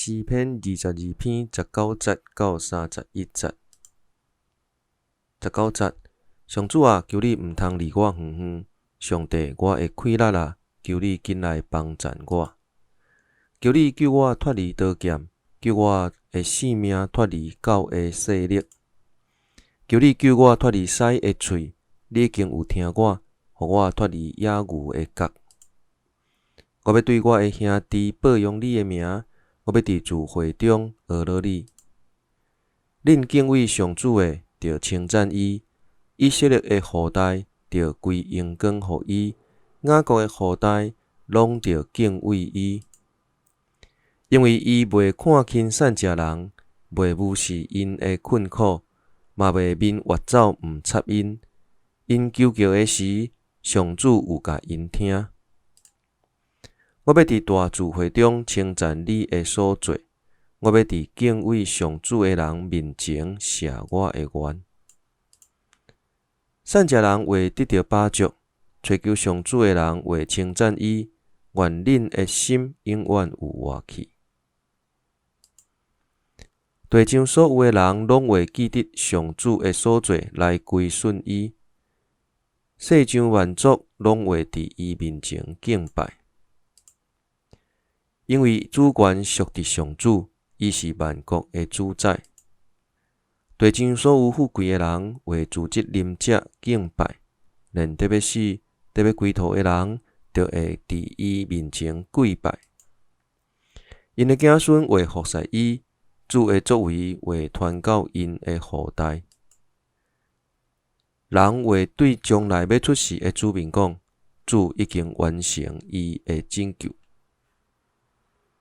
詩篇22篇19節到31節。19節，上主啊，求你毋通離我遠遠，上帝，我的氣力啊，求你緊來幫贊我。求你救我脫離刀劍，救我的性命脫離狗的勢力。求你救我脫離獅的喙，你已經有聽我，予我脫離野牛的角。我欲對我的兄弟報揚你的名，我欲佇聚會中阿羅你。恁敬畏上主的，著稱讚伊；以色列的後代，著歸榮光予伊；雅各的後代，攏著敬畏伊。因為伊袂看輕散食人，袂無視𪜶的困苦，嘛袂面越走毋插𪜶。𪜶求告的時，上主有共𪜶聽。我欲佇大聚會中稱讚你的所做，我欲佇敬畏上主的人面前謝我的願。散食人會得著飽足，揣求上主的人會稱讚伊。願恁的心永遠有活氣。地上所有的人攏會記得上主的所做來歸順伊。世上萬族攏會佇伊面前敬拜。因為主權屬佇上主，伊是萬國的主宰。地上所有富貴的人會聚集啉食敬拜，連得欲死、得欲歸途的人，就會佇伊面前跪拜。𪜶的子孫會服侍伊，主的作為會傳到𪜶的後代。人會對將來欲出世的子民講：主已經完成伊的拯救。